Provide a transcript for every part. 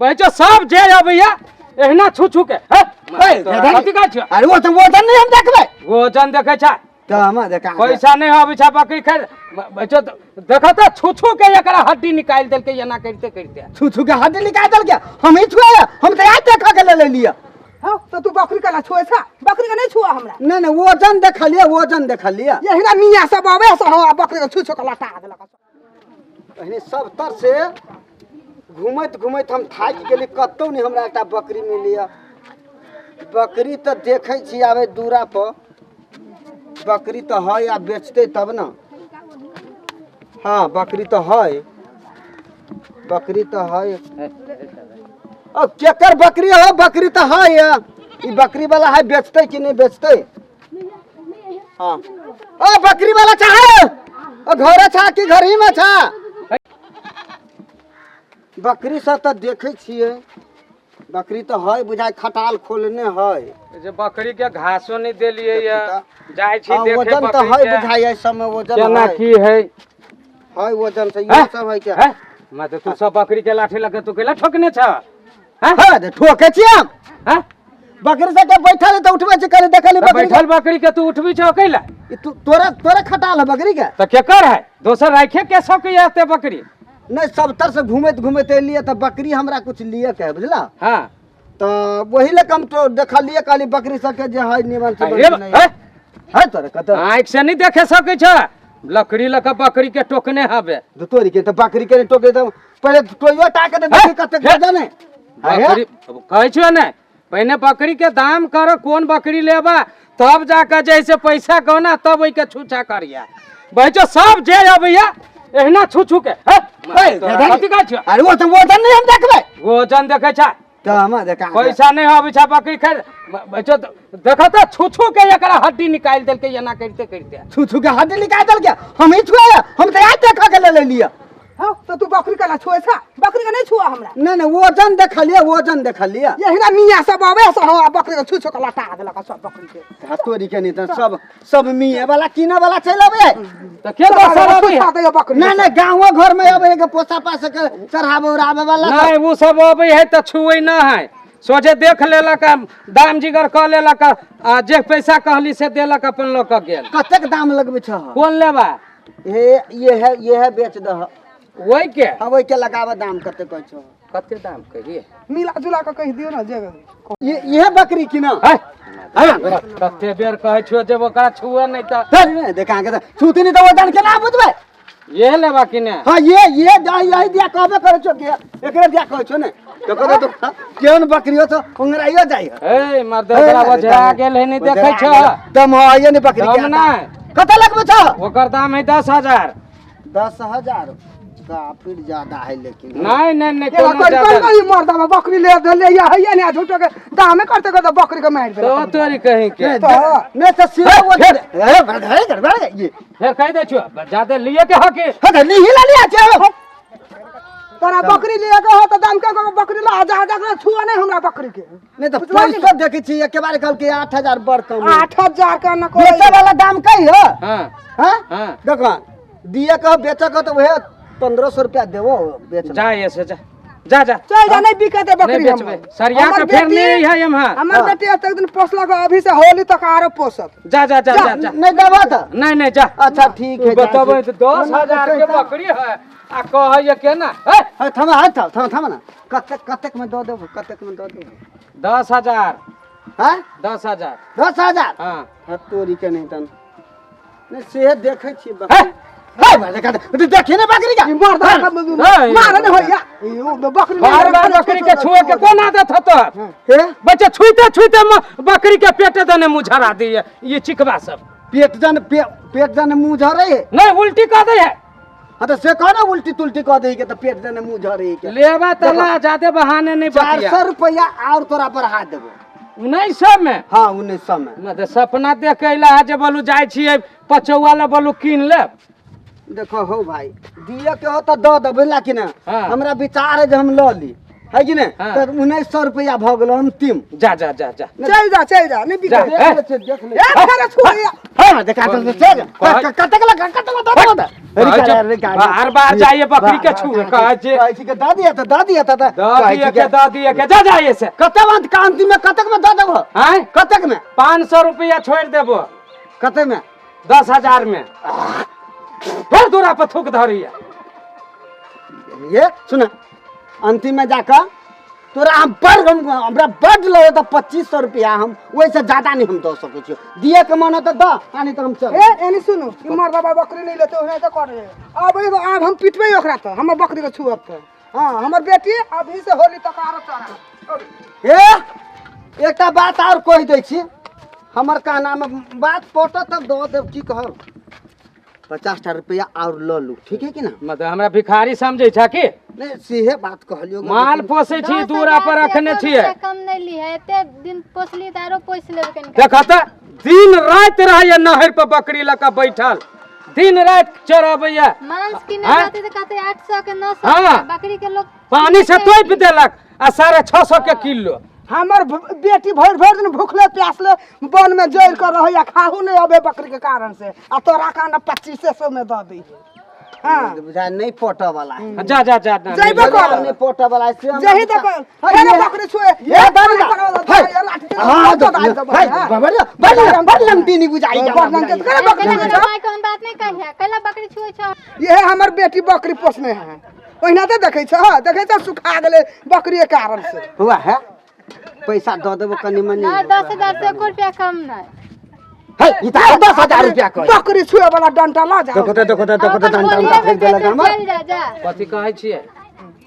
बच्चो सब जे अबैया एहिना छू छू के हे, तोरा कथी कहै छियौ? अरे वो तो वजन नहीं हम देखबै वजन देखै छ तऽ हम देखा पैसा नहीं अबै छ बकरी खरीद बच्चो देखत तऽ छू छू के एकरा हड्डी निकालि देलकै एना करिते करिते छू छू के हड्डी निकाल देलकै हम ही छुए हम तऽ आज देखा के ले लेलियै हँ तऽ तू बकरी के छुए छा बकरी के नहीं छुआ हमरा नहीं नहीं वजन देखलियै वजन देखलियै यही मियाँ सब आवे से हँ बकरी के छू छू के लटा देलक। पहिने सब तर से घूमैत घूमैत हम थाकि गेली, कतौ नहीं हमरा एकटा बकरी मिलिया। बकरी तऽ देखै छी आबे दूरा पर, बकरी तऽ है आ बेचतै तब ना। हाँ बकरी तऽ है, बकरी तऽ है। अब केकर बकरी है? बकरी तऽ है, ई बकरी वाला है, बेचतै कि नहीं बेचतै? हाँ ओ बकरी वाला चाहे ओ घरे छा कि घर ही में छा? बकरी सब तऽ देखै छियै, बकरी तऽ है बुझाय खटाल खोलने है। जे बकरी के घासो नहीं देलियै या जाइ छी हाँ, देखे वजन तऽ बकरी है के। बुझाय है सब में वजन केना है। की है? है वजन से हैं? इहो सब है क्या? हैं? मैं तो तू सब बकरी के लाठी लगे तू केला ठोकने छ? हैं? हाँ, ते ठोके छियै हम। हैं? बकरी सब के बैठल है तऽ उठबै छै, कहली देखली तऽ बकरी बैठल बकरी के तू उठबी छौ कैला? ई तू तोरा तोरा खटाल है बकरी के? तऽ केकर है? दोसर राखे के सकै एते बकरी? नहीं, सब तर से घूमैत घूमैत एलियै तऽ बकरी हमरा कुछ लिए के है, बुझला? हाँ। तऽ वही लए हम तो देखलियै, कहली बकरी सबके जे है निमन से अरे बकरी नहीं हैं? है तोरे कतऽ? आँखि से नहीं देखे सकै छ, लकड़ी लऽ कऽ बकरी के टोकने हबे। दू तोरी के तऽ बकरी के टोके तऽ पहिले टोइयो टा के तऽ देखी हैं? कतेक हैं? वजन है। बकरी कहै छियौ ने, पहिने बकरी के दाम कर, कोन बकरी लेबा तब जाके जैसे पैसा गौना तब ओहिके छूछा करिया। बच्चो सब जे अबैया एहिना छू छू के। हे, हे, तोरा देखी। कथी कहै छियौ? अरे वो तो वजन नहीं हम देखबै। वजन देखै छ? तऽ हम देखा पैसा नहीं अबै छ बकरी खरीद। बच्चो देखत तऽ छू छू के एकरा हड्डी निकालि देलकै एना करिते करिते। छू छू के हड्डी निकालि देलकै? हम ही छुए, हम तऽ आज देखा के ले लेलियै। हँ तऽ तू बकरी के छुए छा? बकरी के नहीं छुआ हमरा। नहीं नहीं, वजन देखलियै, वजन देखलियै। यही मियाँ सब आवे से हँ बकरी के छू छू के लटा देलक सब बकरी के। हाँ, तोरी के नहीं तऽ सब सब मियाँ वाला किने वाला चलि अबै है। तऽ के दोसर अबै है? छुछा दैया बकरी नहीं नहीं, गाँवो घर में अबै है के पोसा पास के चढ़ावे उड़ावे वाला। नहीं, वो सब अबै है तऽ छुए न है, सोझे देख लेलक आ दाम जिगर कऽ लेलक आ जे पैसा कहली से देलक, अपन लऽ कऽ गेल। कतेक दाम लगबै छह? कोन लेबा? हे ये है, ये है बेच दह। ओहि के? हाँ, ओहि के लगाबऽ दाम कते कहै छह? कते दाम कहिए? मिला जुला के कहि दियौ ने जे ये ये बकरी की ना? है, है, कते बेर कहै छियौ जे ओकरा छुए नहीं तऽ। धर ने, देखा के तऽ छूती नहीं तऽ वजन केना बुझबै? ये लेबा कि ने? हाँ, ये दा, यही दिया कहबे करै छौ कि एकरे दिया कहै छौ ने। तो कहबै तो केहन बकरी हो तो उंगराइयो जाइ है। ए मर्द, ओकरा ओझरा गेल है, नहीं देखै छौ? दम है नहीं बकरी के। दम नहि। कते लगबै छौ? ओकर दाम है 10,000। 10,000 काफी ज्यादा है लेकिन। नहीं नहीं नहीं, केला कोनो कर ज्यादा कर ई मर्द बकरी ले दे ले या है ने, झूठो के दामे करते करते बकरी के मारि तो देलक। तोरी कहीं के नहीं, तो- नहीं तो सीधा वो ए बढ़ गए, गड़बड़ गए, ये। फिर कह दे छियौ ज्यादा लिए के हकी। हाँ, तो ली ही ला लिया छे। तोरा बकरी लिए के हो तो दाम के के बकरी ला जा जा के छुआ नहीं हमरा बकरी के। नहीं तो पैसा देखै छी एके बार कहलकै 8,000 बड़ कम है। 8,000 के न कोई बेचे वाला दाम कही हो? हाँ। हाँ? हाँ। देखो दिए कह बेचे कह तो वह 1,500 रुपया देबो बेच। जा ये से जा जा जा। चल जा, नहीं बिकते बकरी नहीं बेचबे। हमर। सरिया हमर के फेर बेटी- नहीं है एम्हर। हमर हाँ। बेटी एतेक दिन पोसलक, अभी से होली तक आरो पोसत। जा जा जा जा जा। नहीं देबो तो? नहीं नहीं, जा। अच्छा ठीक है, बतबै तऽ 10,000 के बकरी है आ कहै केना? हे? हाँ, थमा, हाँ, थम, थम, थम ना। कतेक, कतेक में दऽ देबो, कतेक में दऽ देबो? 10,000। हाँ? 10,000। 10,000? हाँ। हाँ, तोरी के नहीं तन। नहीं, से देखै छी बकरी। हे? हे, भाई, देखा दे, देखी ने बकरी का? ई मर्द हे, मारे नहीं होइया। ई उ बकरी बार बार बकरी के छुए के कोन आदत है तोहर? हे? बच्चा छुइते छुइते बकरी के पेटे दने मुँह झरा दिए ये चिकबा सब। पेट जन, पेट जन मुँह झरे है? नहीं, उल्टी कह दे है। हाँ, तो से कह ना उल्टी तुल्टी कह दे के तो पेट जन मुँह झरे के। लेबा त ला, ज्यादा बहाने नहीं चार बतिया। सौ रुपया और तोरा बढ़ा देबो। 1900 में? हाँ, 1900 में। मतलब सपना देख के अइला है जे बोलू जाइ छियै पचौआ ला बोलू कीन लेब। देखो हो भाई, दिए के हो तो दऽ देबै, लेकिन हाँ। हमरा विचार है जे हम लऽ ली। है कि नहि? हाँ। तऽ 1900 रुपया भऽ गेल अंतिम। जा जा जा जा। चलि जा, चलि जा, नहि जा। बिकै। देख लै छियै, देख लै। ए, फेर छुए। हाँ, देखा तो चल। कतेक लगा, कतेक लगा दऽ दे। बाहर बाहर जाइए बकरी के छुए कहै छियै। कहै छी के दऽ दिअ तऽ दऽ दिअ तऽ दऽ कहै दिअ छी के दऽ दिअ के, जा जा ऐसे। कतेक अंत अंतिम में कतेक में दऽ देबो? आँय? कतेक में? 500 रुपया छोड़ि देबो। कतेक में? 10,000 में। फिर दूरा पर थूक धरिया। ये सुन, अंतिम में जाकर तोरा हम बड़ हमरा बड लगे तऽ 2500 रुपया, हम ओहिसँ ज्यादा नहीं हम दऽ सकै छियौ। दिए के मन तऽ दऽ, आ नहीं तऽ हम चल। ए, एनी सुनू, ई मर्दबा बकरी नहीं लेते ओहने तऽ करे। अब एगो आब हम पिटबै ओकरा तऽ, हमर बकरी के छुअत तऽ। हाँ, हमर बेटी अभी से होली तक आरो चढ़ा। ए, एकटा बात और कहि दै छी, हमर कहना में बात पटत तब दऽ देब। की कहब, 50टा रुपया और लऽ लू, ठीक है कि ना? मतलब हमरा भिखारी समझै छ की? नहीं, सीहे बात कहलियो। माल पोसै छी, 10,000 दूरा पर से रखने एको छियै। रुपया कम नहीं ली है, एते दिन पोसली तऽ आरो पोसि लेबै कनिका। देख तऽ दिन राति रहैया नहर पर बकरी लऽ कऽ बैठल, दिन राति चरबैया। मांस किने आँय? जाते तऽ कहते 800 के 900 हाँ। के, बकरी के लोग पानी से तोपि देलक आ 650 के किलो। हमर बेटी भरि भरि दिन भूखले प्यासले वन में जरि कऽ रहैया, खाहू नहीं अबे बकरी के कारण से, आ तोरा कान 2500 में दऽ दी। हाँ, बुझा नहीं पटऽ वाला है। जा जा जा जा। जइबे कर। नहीं पटऽ वाला है, से हमरा जही तऽ बुझा- कर। है, फेर बकरी छुए। ये दादी दा। हे, है। लाठी दे, हाँ, दे, दे, दे, है, हाँ। बड़ बड़ बड़ लमतीनी बुझाई जा। बड़ लमतीनी। बुझाई। बकरी कैला छुए हमरा छौ? माय कौन बात नहीं कहिया, कैला बकरी छुए छौ? इहे हमर बेटी बकरी पोसने है, ओहिना तऽ देखै छ, देखै छ सुखा गेलै बकरीके कारण से। हुआ है, पैसा दऽ देबो कनि मनि। नहीं, 10,000 से एको रुपया कम नहीं। है, ई तऽ 10,000 रुपया कहै। बकरी छुए वाला डंटा लऽ जाओ। देखो तऽ, देखो तऽ, देखो तऽ, अपन डंटा होलिये उंटा में फेंक देलक बेच, हमर। चल जा जा। कथी कहै छियै?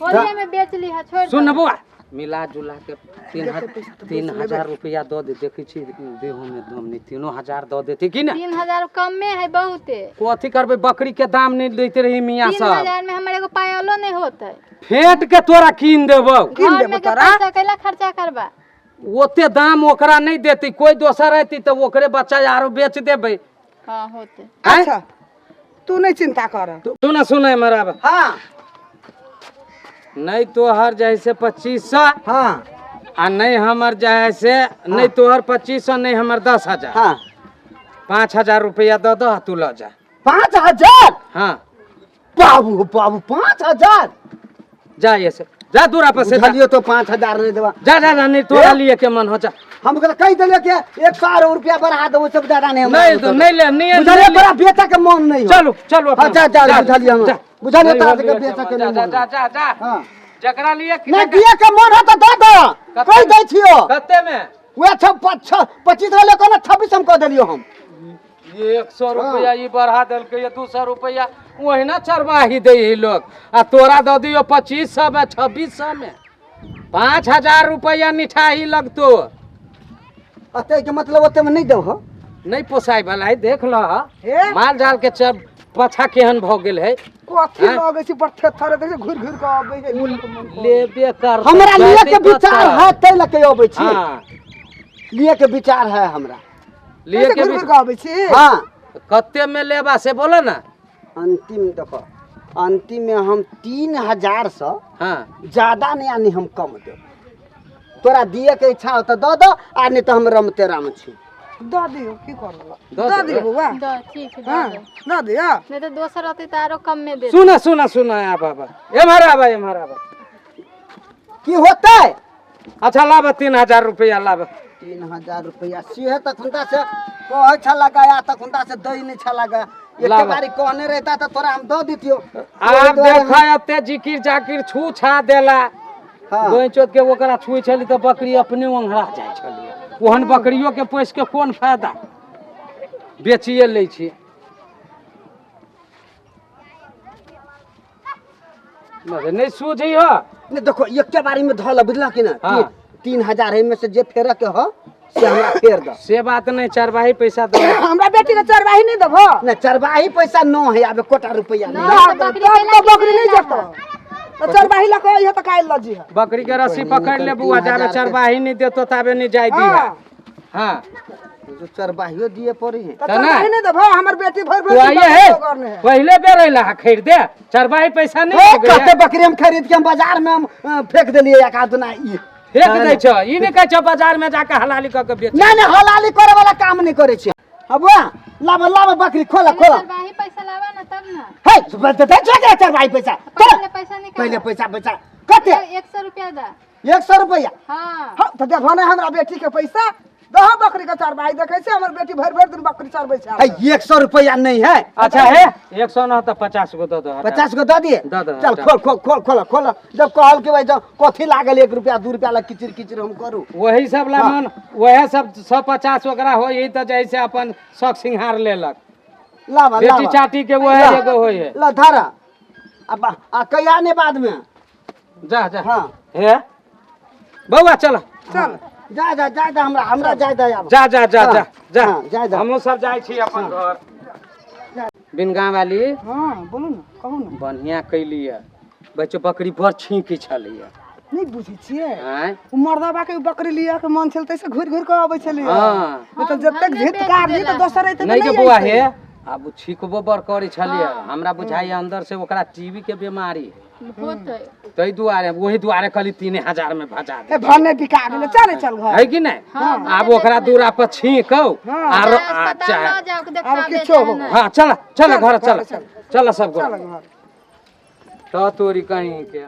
होलिये में बेच ली है, छोड़ सुन दे। बौआ, मिला जुला के 3,000 रुपया दऽ दे। देखै छी देहो में दम नहि, 3,000 दऽ देती की ने? 3,000 कमे है बहुते। कथी करबै, बकरी के दाम नहि दैते रही मियाँ तीन सब। हजार में हमर एगो पायलो नहीं होते। फेंट के तोरा कीन देबौ। कीन घर देबो में के तोरा? पैसा कैला खर्चा करबा? ओते दाम ओकरा नहि देती, कोई दोसर ऐती तऽ ओकरे बच्चा आरो बेच देबै। हाँ, होते। आँय? अच्छा, तू नहीं चिंता कर। सुन सुन एम्हर आब। हाँ। नहीं तोहर जैसे 2500। हाँ। आ नहीं हमर जैसे नहीं तोहर 2500, नहीं हमर 10,000। हाँ। 5,000 रुपया दऽ दह, तू लऽ जा। 5,000? हाँ। बाबू बाबू, 5,000? जा ये से जा, दूरा पर से जा। बुझलियो तो 5,000 नहीं देबा। जा जा जा, नहीं तोरा लिए के मन हो, जा। हम कहले कहि देलियो कि 100 रुपया बढ़ा देबो, सब ज्यादा नहीं हमरा। नहीं तो नहीं ले, नहीं बुझलियो, नहीं ले। तोरा बेचा के मन नहीं हो। चलू चलू अपना। हाँ, जा जा, बुझलियो हम। जा। बुझलियो नहीं तोरा हो के लिए बेचा के जा, नहीं जा मन। जा जा जा। हाँ। जकरा लिए नहीं दिए के मन हो तो दऽ दऽ, कहि दै छियो। कते में? वएह 25 रहले कोना 26 हम कऽ देलियो हम। 100 रुपया ई बढ़ा देलकै, 200 रुपया ओहिना चरवाही दै है लोग, आ तोरा दऽ दियो 2500 में, 2600 में। 5,000 रुपया निठाही लगतो। अते के मतलब ओते में नहीं देबहो? नहीं पोसाय वाला है, देख लह। हे? माल जाल के चब पछा केहन भऽ गेल है। कथी आँय? लगै छै, बड़ थेथरे देखै छै, घुरि घुरि कऽ अबै है। लेबे कर। हमरा लिए के विचार है तै लऽ के अबै छी। हाँ। लिए के विचार है हमरा। लिए कैसे के घुरि घुरि कऽ अबै छी? हाँ। कते में लेबा से बोलो ना। अंतिम देखो, अंतिम में हम 3,000 से हाँ ज्यादा नहीं, आ नहीं हम कम देब। तोरा दिए के इच्छा हो तऽ दऽ दऽ, आ नहीं तऽ हम रमते राम छी। दऽ दियौ, की करब? दऽ दऽ देबै। दियौ बौआ। दऽ, ठीक दऽ हाँ, दे। दऽ दियौ। नहीं तो दोसर रहते तऽ आरो कम में दे। सुना सुना सुना, आब आब एम्हर आब, एम्हर आब। की होतै? अच्छा लाब, 3,000 रुपया लाब। 3,000 रुपया से तखुनता से कहै छला गया, तखुनता से दै नहि छला गया। एक लाबऽ। बारी कहने रहता तऽ तोरा हम दऽ दितियौ। आब देख, एते जिकिर जाकिर छू छा देला। हाँ। गोई के ओकरा छुई छली तऽ बकरी अपने ओंघरा जाइ छलियै। ओहन बकरियो के पोसि के कोन फायदा, बेचिए लै छी। मगर नहीं सूझी हो। नहीं देखो, एके बारी में धऽ ल, बुझला कि ना? हाँ। 3,000 एहिमे से जे फेरऽ के हो से हमरा फेर दऽ। से बात नहीं, चरवाही पैसा दो। हमरा बेटी के चरवाही नहीं देबहो? नहीं, चरवाही पैसा न है, आबे कोटा रुपया नहीं। नहीं, तब तऽ बकरी तब कैला तऽ बकरी किनै नहीं ला जेतौ, तऽ चरवाही लऽ कऽ अइहे तऽ काल्हि लऽ जइहे। बकरी के रस्सी पकड़ ले बुआ, जाबे चरवाही नहीं देतो ताबे नहीं जाय दी। हाँ। हाँ। तो चरबाहियो दिए पड़े है। तऽ तऽ नहि। चरबाही नहि देबहो, हमर बेटी भरि तो भरि दिन आइए है बकरी ओगरने है। पहले बेर अइला हा खरीदे, चरबाही पैसा नहीं ए, हो गया। कते बकरी हम खरीद के हम बाजार में हम फेंक देलिए एक आध दुना ई। फेंक दै छौ, ई नहि कहै छौ बाजार में जाके हलाली कऽ के बेच। नहीं नहीं, हलाली करे वाला काम नहीं करे छी। अब बुआ लाब लाब बकरी, खोला खोला। चरवाही पैसा लावा ना तब ना। हे दे दे चरबाही पैसा। पहले पैसा निकाल। पहले पैसा पैसा कते? 100 रुपया दा। 100 रुपया? हाँ। हाँ, तऽ देबहो ने हमरा बेटी के पैसा, दहो बकरी के चरबाही। देखै छै हमर बेटी भरि भरि दिन बकरी चरबै छै। है 100 रुपया नहीं है। अच्छा है 100 न तऽ 50 गो दऽ दो। 50 गो दऽ दिए। दऽ दो, चल चल। खोल खोल खोल खोल खोल। जब कहल के भाई जब कथी लागल 1 रुपया 2 रुपया ला किचिर किचिर हम करू। वही सब ला मन वएह सब 150 ओकरा होइ तऽ जैसे अपन शौक सिंहार लेलक। लाबा बेटी लाबा चाटी के वएह एगो होइ है। ला धारा अब आ कहिया ने बाद में। जा जा। हाँ। हे बौआ चल। चल। जा जा जा जा, हमरा हमरा जाय दे आब। जा जा जा जा जा। हाँ, जा जा। हमहूँ सब जाइ छी अपन घर। बिनगाँव वाली। हाँ बोलू ने, कहू ने। बढ़िया कैलियै बच्चो, बकरी बड़ छींकी छलैया। नहि बुझै छियै? आँय? ओ मर्दबा के बकरी लिअ के मन छल तैसे घुरि घुरि के अबै छलै। हाँ। नहि तऽ जतेक भने झित बेच कारली तऽ देलक। दोसर अइतै तऽ नहीं के नहि बौआ अइतै। हे आब ओ छींकबो बड़ करै छलियै, हमरा बुझाइए अंदर से ओकरा टीबी के बीमारी है। होतै। ताहि दुआरे वही दुआरे कहली 3000 में भजा ए दे। भने बिका गेलै, चले चल घर। है कि नहीं? आब ओकरा दूरा पर छींकौ आर चाहे आ, अस्पताल चाहे लऽ जाओ के देखाबे किछो चाहे हो। नहि। हाँ चल चल घर चल चल। चल सब चल गोरा घर। तो तोरी कहीं के।